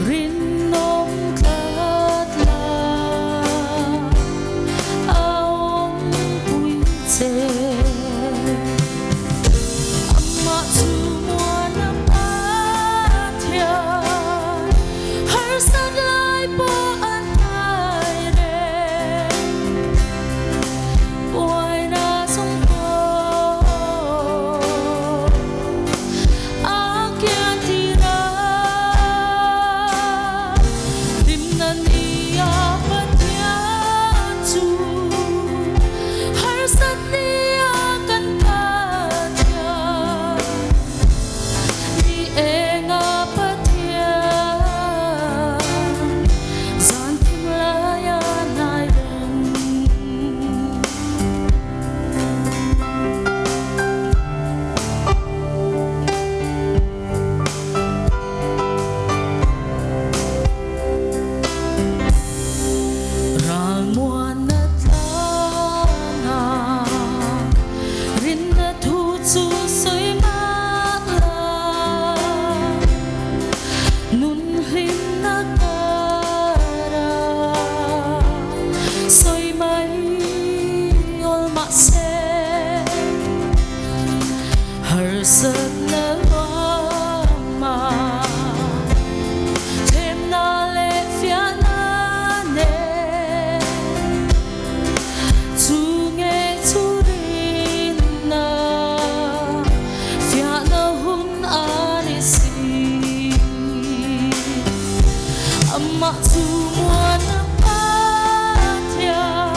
Rinawm tlat la a awmpui che. Amah chu muana Pathian, harsat lai pawh a hnai reng. Buaina zawng pawh a kian tir a. Hlimna ni a Pathian chu harsat ni a kan Pathian, ni eng a Pathian, zan thim lai a hnai reng. Ralmuanna tlanga rinna thu chu sawi mah la, nun hlimna kara sawi mai awl mahse harsatna luama thlemna leh fiahna nen chu nge chu rinna fiahna hun a ni si. Amah chu muana Pathian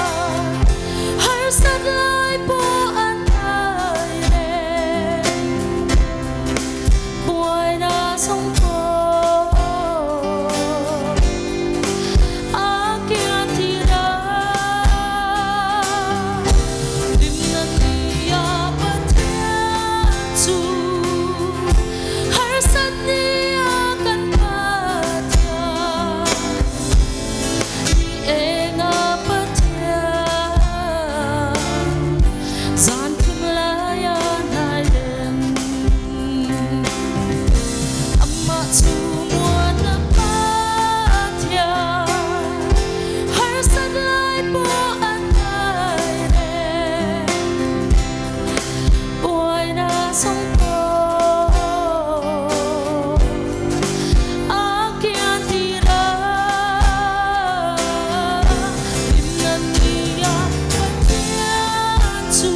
harsat lai pawh a hnai reng. Buaina zawng pawh a kian tir a. Hlimna ni a Pathian chu harsat ni a kan Pathian, ni eng a Pathian, zan thim lai a hnai reng. Amah chu muan a Pathian, harsat lai pawh a hnai reng. Buaina zawng pawh a kian tir a. Hlimna ni a Pathian chu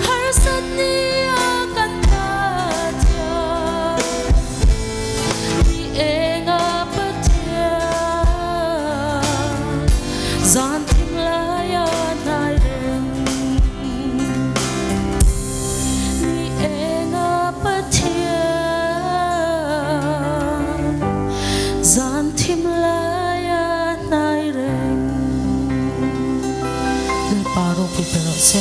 harsat ni a kan Pathian, ni eng a Pathian, zan thim lai a hnai reng. Ni eng a Pathian, zan thim lai a hnai reng. Lalpa ropui pe rawh se.